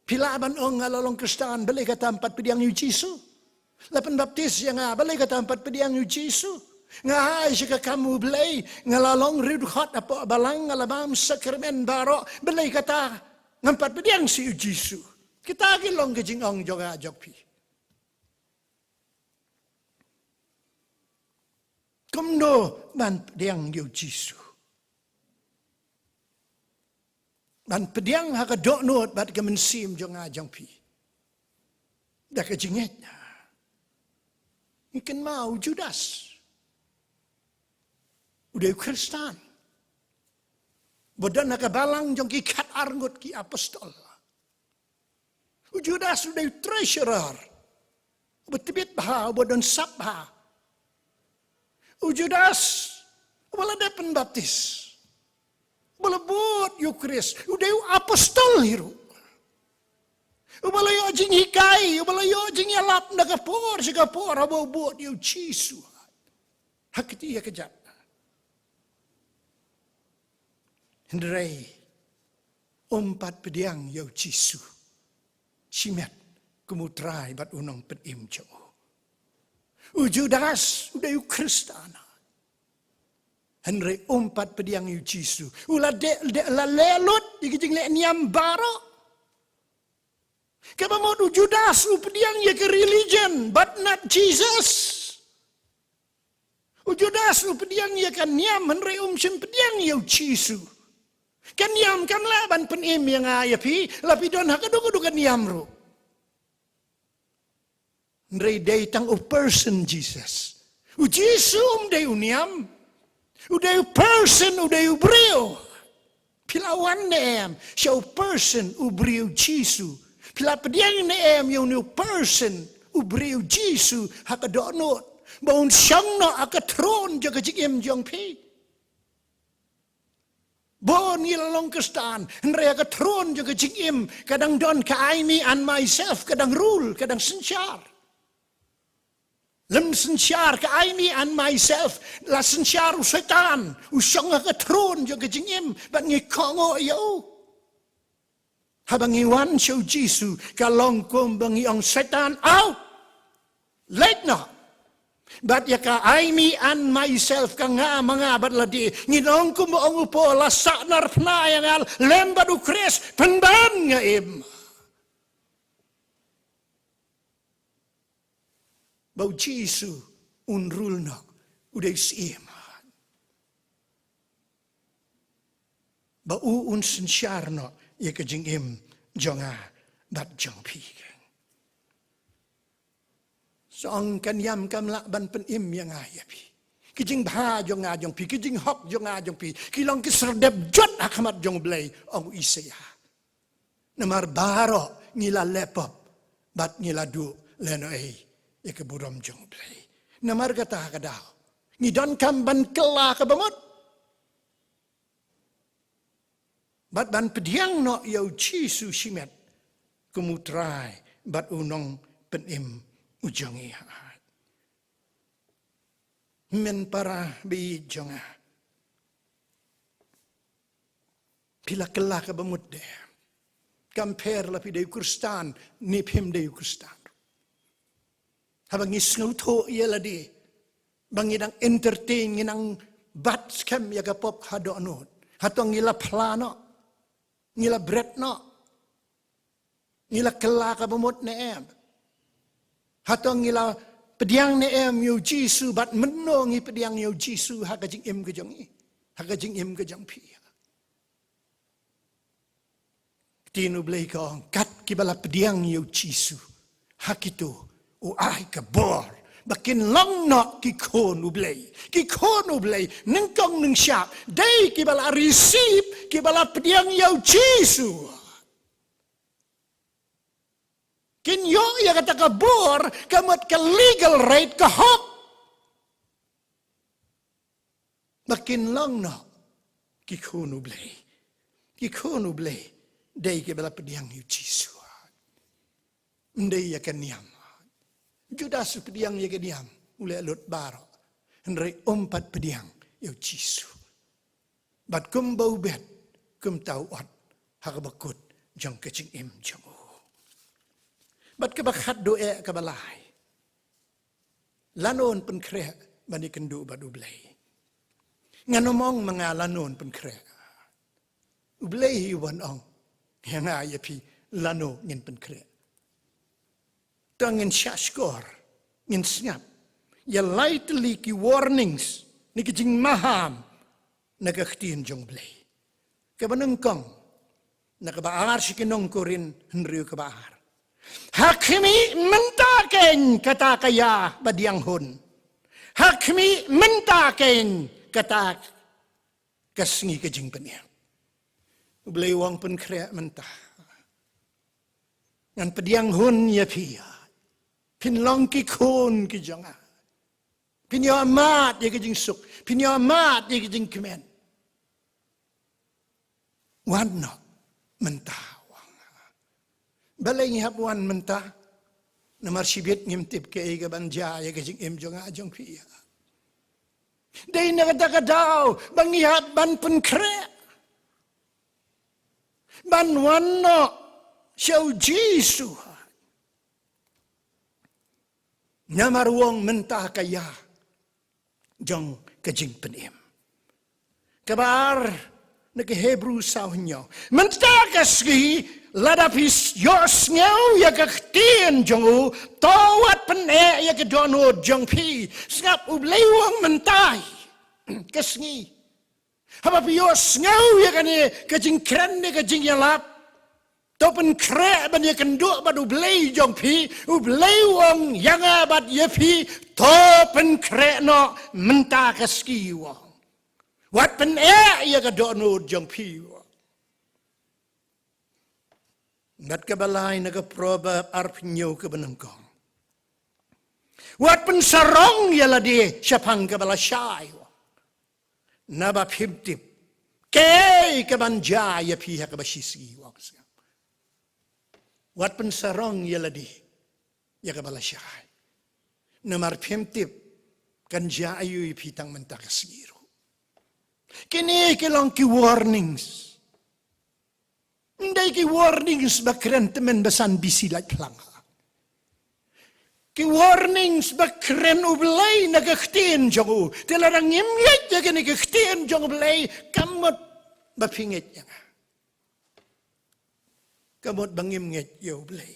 Phi lah ban ong nga la long Khristan, balei kata ym pat pdiang ïa u Jisu? La pynbaptis ïa nga, balei kata ym pat pdiang ïa u Jisu? Nga ai sha ka kam U Blei, nga la long riewdkhot hapoh balang, nga la bam sakramen baroh, balei kata ngam pat pdiang sha u Jisu? Kita ki long ki jingong jong nga jong phi. Kumno ban pdiang ïa u Jisu? Ban pdiang ha ka dohnud bad ka mynsiem jong nga jong phi da ka jingngeit. Ngi kynmaw u Judas. U dei u Khristan ba don ha ka balang jong ki khatar ngut ki apostol. U Judas u dei u treasurer, uba tbit bha, uba don sap bha. U Judas uba la dep pynbaptis, uba la bud ïa u Khrist, u dei u apostol hi ruh, uba la ïoh jinghikai, uba la ïoh jingïalap na ka por sha ka por haba u bud ïa u Jisu ha kti ha kjat. Hynrei um pat pdiang ïa u Jisu shimet kum u Trai bad u Nongpynim jong u. U Judas u dei u Khristan, hynrei um pat pdiang ïa u Jisu. U la dei, dei, la leh lut ïa ki jingleh niam baroh. Kaba mut u Judas u pdiang ïa ka religion, but not Jesus. U Judas u pdiang ïa ka niam, hynrei um shym pdiang ïa u Jisu. Ka niam kam lah ban pynim ïa nga ïa phi, la phi don ha kano kano ka niam ruh. Hynrei dei tang u person Jesus. U Jisu um dei u niam. U dei u person, u dei u briew. Phi la wan ne em sha u person u briew Jisu? Phi la pdiang ne em ïa une u person u briew Jisu ha ka dohnud ba un shong noh ha ka throne jong ka jingim jong phi? Bun ngi la long Khristan, hynrei ha ka throne jong ka jingim ka dang don ka I, me and myself, ka dang rule, ka dang synshar. Lym synshar ka I, me and myself, la synshar u Soitan, u shong ha ka throne jong ka jingim, bad ngi kohnguh ïa u. Haba ngi wan sha u Jisu, ka long kumba ngi ong, Soitan, out! Leit noh! Bad ïa ka I, me and myself, ka nga ma nga bad lade, ngin ong kumba ong u Paul, la sahnarphna ïa nga lem bad u Khrist, pynban nga im. Ba u Jisu un rule noh, u dei u Syiem. Ba u un synshar noh ïa ka jingim jong nga bad jong phi. Sa ong ka niam kam lah ban pynim ïa nga ïa phi. Ki jingbha jong nga jong phi, ki jinghok jong nga jong phi, ki long ki serdep jot ha khmat jong u Blei, ong u Isaïah. Namar baroh ngi la leh pop bad ngi la duh lehnohei ïa ka burom jong u Blei. Namar kata ha ka daw ngi donkam ban kylla kaba mut bad ban pdiang noh ïa u Jisu shimet kum u Trai bad u Nongpynim u jong ngi. Hynmen para baieit jong nga, phi la kylla kaba mut de? Kam pher la phi dei u Khristan ne phim dei u Khristan. Haba ngi sngewthuh ïa lade ba ngi dang entertain, ngi dang bat skhem ïa ka pop ha dohnud, hato ngi la phla noh? Ngi la bret noh? Ngi la kylla kaba mut ne em? Hato ngi la pdiang ne em ïa u Jisu? Bad mynno ngi pdiang ïa u Jisu ha ka jingim ka jong ngi, ha ka jingim ka jong phi? Ktien U Blei ka ong, kat kiba la pdiang ïa u Jisu, ha kito u ai ka bor ba kin long noh ki khun U Blei, ki khun U Blei nyngkong nyngshap. Dei kiba la receive, kiba la pdiang ïa u Jisu. Kin ïoh ïa kata ka bor, ka mut ka legal right, ka hok, ba kin long noh ki khun U Blei. Ki khun U Blei dei kiba la pdiang ïa u Jisu, ym dei ïa ka niam. Judas u pdiang ïa ka niam, u leh lut baroh, hynrei um pat pdiang ïa u Jisu. Bad kumba u bet, kumta u ot ha kaba kut jong ka jingim jong u. Bad kaba khatduh eh kaba lai, lano yn pynkhreh ban ïakynduh bad U Blei? Ngan ym ong ma nga lano yn pynkhreh. U Blei hi u ban ong ïa nga ïa phi lano ngin pynkhreh. To ngin shahshkor, ngin sngap ïa lai tylli ki warnings ne ki jingmaham na ka ktien jong U Blei. Kaba nyngkong, na kaba ar sha ki nong Korinth hynriew kaba ar: Ha khmih mynta keiñ kata ka ïa ba pdiang hun. Ha khmih mynta keiñ kata ka sngi ka jingpynim. U Blei u ong pynkhreh mynta. Ngan pdiang hun ïa phi. Phin long ki khun ki jong nga. Phin ïoh mad ïa ka jingsuk, phin ïoh mad ïa ka jingkmen. Wan noh mynta. Balei ngi hap wan mynta? Namar shibit ngim tip kaei kaban jia ïa ka jingim jong nga jong phi. Dei na kata ka daw ba ngi hap ban pynkhreh, ban wan noh sha u Jisu. Namar u ong mynta ka ïa jong ka jingpynim. Kaba ar, na ka Hebru saw hynñiew: Mynta ka sngi lada phi ïohsngew ïa ka ktien jong u, to wat pyneh ïa ka dohnud jong phi. Sngap, U Blei u ong mynta ka sngi. Haba phi ïohsngew ïa kane ka jingkren ne ka jingïalap, to pynkhreh ban ïakynduh bad U Blei jong phi. U Blei u ong ïa nga bad ïa phi, to pynkhreh noh mynta ka sngi, u ong. Wat pyneh ïa ka dohnud jong phi, u ong. Bad kaba lai na ka Proverb arphew hynñiew kaba nyngkong: Wat pynsarong ïa lade shaphang kaba lashai, u ong. Naba phim tip kaei kaban jia ïa phi ha kaba shisngi, u ong. Wat pynsarong ïa lade ïa kaba lashai. Namar phim tip kan jia aïu ïa phi tang mynta ka sngi ruh. Kine ki long ki warnings. Ym dei ki warnings ba kren tymmen ba san bisi lait phlang. Ki warnings ba kren U Blei na ka ktien jong u. Te lada ngim ngeit ïa kane ka ktien jong U Blei, kam mut ba phi ngeit ïa nga. Kam mut ba ngim ngeit ïa U Blei.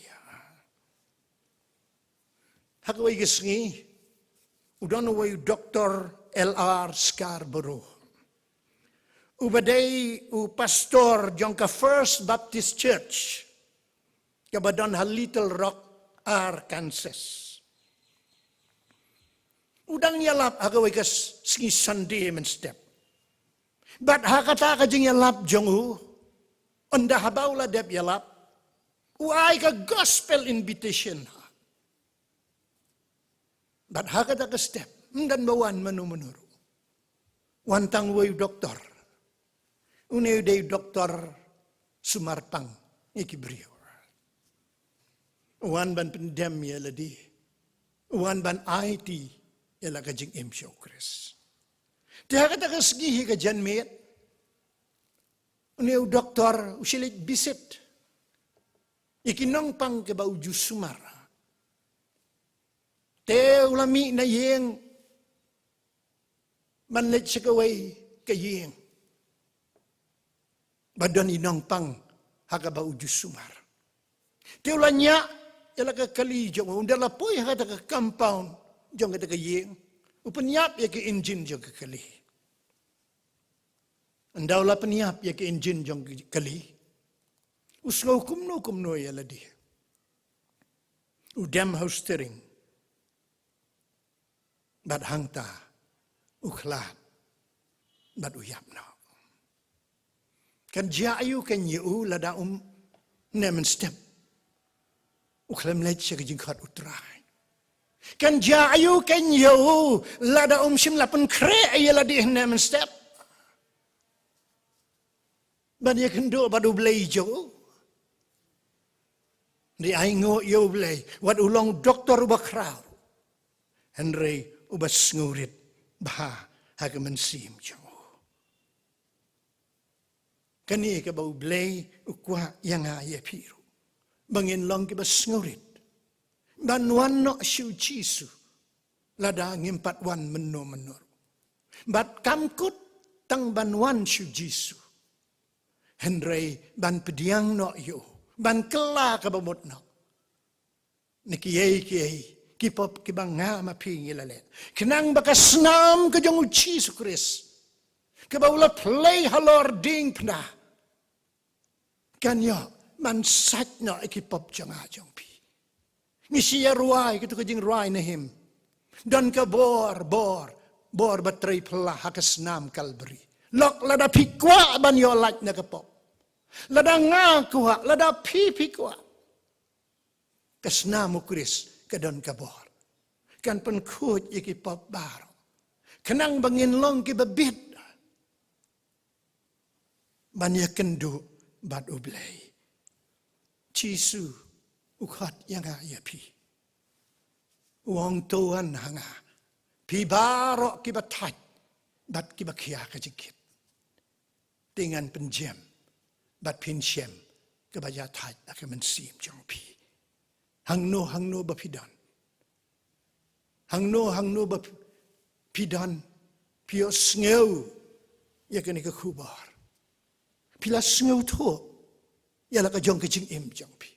Ha kawei ka sngi, u don uwei u Doktor L R Scarborough, uba dei u pastor jong ka First Baptist Church, kaba don ha Little Rock, Arkansas. U dang ïalap ha kawei ka s-, sngi Sunday mynstep. Bad ha kata ka jingïalap jong u, ynda haba u la dep ïalap, u ai ka gospel invitation. Bad ha kata ka step, ym don ba wan mano mano ruh. Wan tang uwei u doktor. Une u dei u doktor sumar pang ïa ki briew. U wan ban pyndem ïa lade. U wan ban aiti ïa la ka jingim sha u Khrist. Te ha kata ka sngi hi ka janmiet, une u doktor u shah leit visit ïa ki nongpang kiba u ju sumar. Te u la mih na ïing ban leit sha kawei ka ïing ba don i nongpang ha kaba u ju sumar. Te u la ñiah ïa la ka kali jong u, ynda la poi ha kata ka compound jong kata ka ïing, u pynïap ïa ka injin jong ka kali. Ynda u la pynïap ïa ka injin jong ka kali, u sngew kumno kumno ïa lade. U dem ha u steering, bad hangta u khlad bad u ïap noh. Kan jia aïu kein ïa u lada um ne mynstep u khlem leit sha ka jingkhot u Trai? Kan jia aïu kein ïa u lada um shym la pynkhreh ïa lade ne mynstep ban ïakynduh bad U Blei jong u? Hynrei ainguh ïa U Blei, wat u long doktor uba khraw, hynrei uba sngewrit bha ha ka mynsiem jong u. Kane kaba U Blei u kwah ïa nga ïa phi ruh, ba ngin long kiba sngewrit ban wan noh sha u Jisu, lada ngim pat wan mynno mynno ruh. Bad kam kut tang ban wan sha u Jisu, hynrei ban pdiang noh ïa u, ban kylla kaba mut noh na kiei kiei ki pop kiba nga ma phi ngi la leh, khnang ba ka snam ka jong u Jisu Khrist, kaba u la plie halor diengphna, kan ïoh ban sait noh ïa ki pop jong nga jong phi. Ngi shu ïa rwai katu ka jingrwai na him: Don ka bor, bor, bor ba trei phylla ha ka snam Kalbari. Lok lada phi kwah ban ïoh lait na ka pop, lada nga kwah, lada phi phi kwah, ka snam u Khrist ka don ka bor, kan pynkhuid ïa ki pop baroh, khnang ba ngin long kiba bit ban ïakynduh bad U Blei. Jisu u khot ïa nga ïa phi, u ong to wan ha nga, phi baroh kiba thait bad kiba khia ka jingkit, te ngan pynjem bad phin shem kaba ïathait ha ka mynsiem jong phi. Hangno hangno ba phi don, hangno hangno ba phi don, phi ïohsngew ïa kane ka khubor, phi la sngewthuh ïa la ka jong ka jingim jong phi,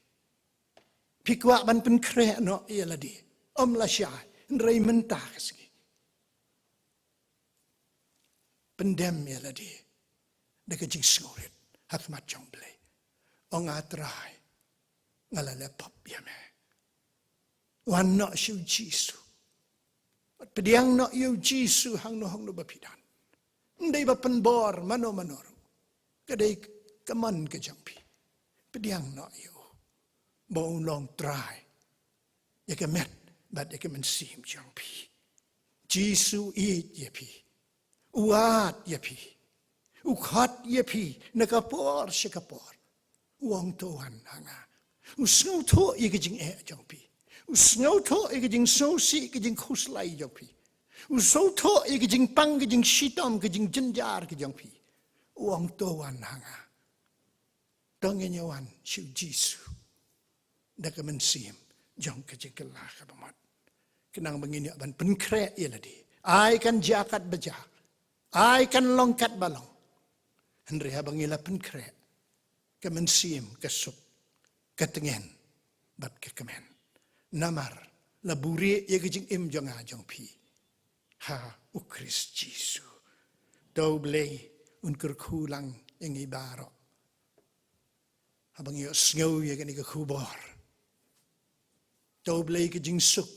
phi kwah ban pynkhreh noh ïa lade, ym lashai, hynrei mynta ka sngi pyndem ïa lade da ka jingsngewrit ha khmat jong U Blei. Ong, A Trai, nga la leh pop ïa me. Wan noh sha u Jisu, pdiang noh ïa u Jisu hangno hangno ba phi don. Ym dei ba pynbor mano mano ruh, ka dei ka mon ka jong phi. Pdiang noh ïa u ba un long Trai ïa ka met bad ïa ka mynsiem jong phi. Jisu u ïeit ïa phi, u wad ïa phi, u khot ïa phi na ka por sha ka por. U ong to wan ha nga. U sngewthuh ïa ka jingeh jong phi, u sngewthuh ïa ka jingsngewsih, ka jingkhuslai jong phi, u sngewthuh ïa ka jingpang, ka jingshitom, ka jingjynjar ka jong phi. U ong to wan ha nga. To ngin ïa wan sha u Jisu da ka mynsiem jong ka jingkylla kaba mut, khnang ba ngin ïoh ban pynkhreh ïa lade. Ai kan jia katba jia, ai kan long katba long, hynrei haba ngi la pynkhreh, ka mynsiem ka suk, ka tngen bad ka kmen. Namar la buhrieh ïa ka jingim jong nga jong phi ha u Khrist Jisu. To U Blei un kyrkhu lang ïa ngi baroh haba ngi ïohsngew ïa kane ka khubor. To U Blei ka jingsuk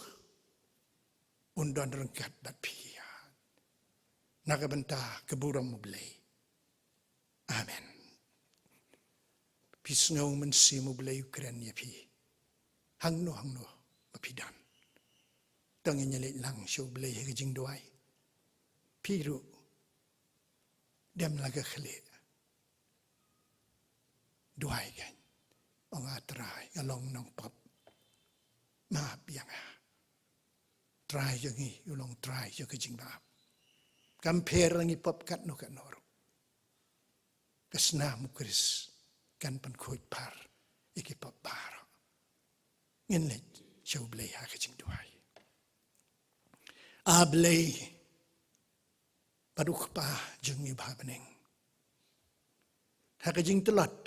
un don ryngkat bad phi, na ka bynta ka burom U Blei. Amen. Phi sngew Mynsiem U Blei u kren ïa phi hangno hangno ba phi don? To ngin ïa leit lang sha U Blei ha ka jingduwai. Phi ruh dem la ka khlieh, duwai kein, ong, A Trai, nga long nongpop, map ïa nga. Trai jong ngi u long Trai jong ka jingmap. Kam pher la ngi pop katno katno ruh, ka snam u Khrist kan pynkhuid phar ïa ki pop baroh. Ngin leit sha U Blei ha ka jingduwai. A Blei bad U Kpa jong ngi ba ha bneng, ha ka jingtlot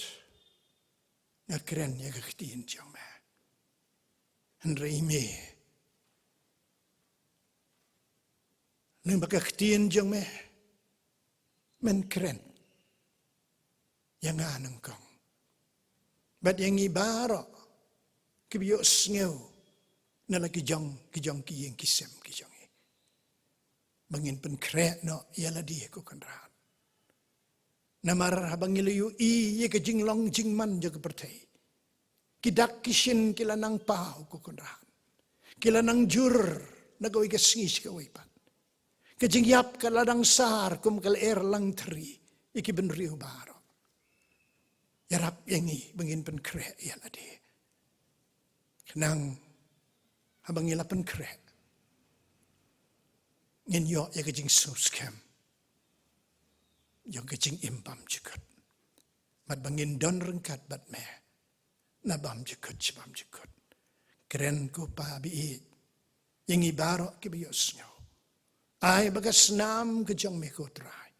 nga kren ïa ka ktien jong me. Hynrei me, lyngba ka ktien jong me, men kren ïa nga nyngkong bad ïa ngi baroh kiba ïohsngew na la ki jong ki jong ki ïing ki sem ki jong ngi, ba ngin pynkhreh noh ïa lade, ko Kynrad. Namar haba ngi la ïohi ïa ka jinglong jingman jong ka pyrthei, ki dak ki shin ki la nang paw, ko Kynrad, ki la nang jur na kawei ka sngi sha kawei pat. Ka jingïap ka la dang sar kum ka lyer langthri ïa ki bynriew baroh. Ïarap ïa ngi ba ngin pynkhreh ïa lade, khnang haba ngi la pynkhreh ngin ïoh ïa ka jingsngewskhem jong ka jingim bymjukut, bad ba ngin don ryngkat bad me na bymjukut sha bymjukut. Kren, ko Pa ba ïeit, ïa ngi baroh kiba ïohsngew. Ai ba ka snam ka jong me, ko Trai,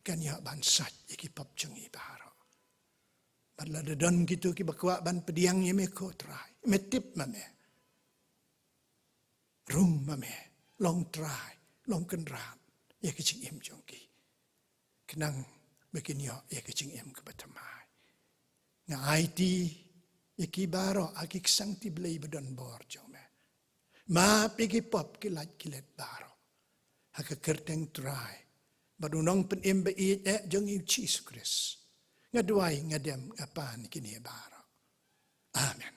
kan ïoh ban sait ïa ki pop jong ngi baroh. Bad lada don kito kiba kwah ban pdiang ïa me, ko Trai, me tip ma me, rung ma me, long Trai, long Kynrad ïa ka jingim jong ki, khnang ba kin ïoh ïa ka jingim kaba thymmai. Nga aiti ïa ki baroh ha ki ksangti Blei ba don bor jong me. Map ïa ki pop ki lait ki let baroh, ha ka kyrteng Trai bad u Nongpynim ba ïeit eh jong ngi, U Jisu Khrist, nga duwai, nga dem, nga pan ïa kine baroh. Amen.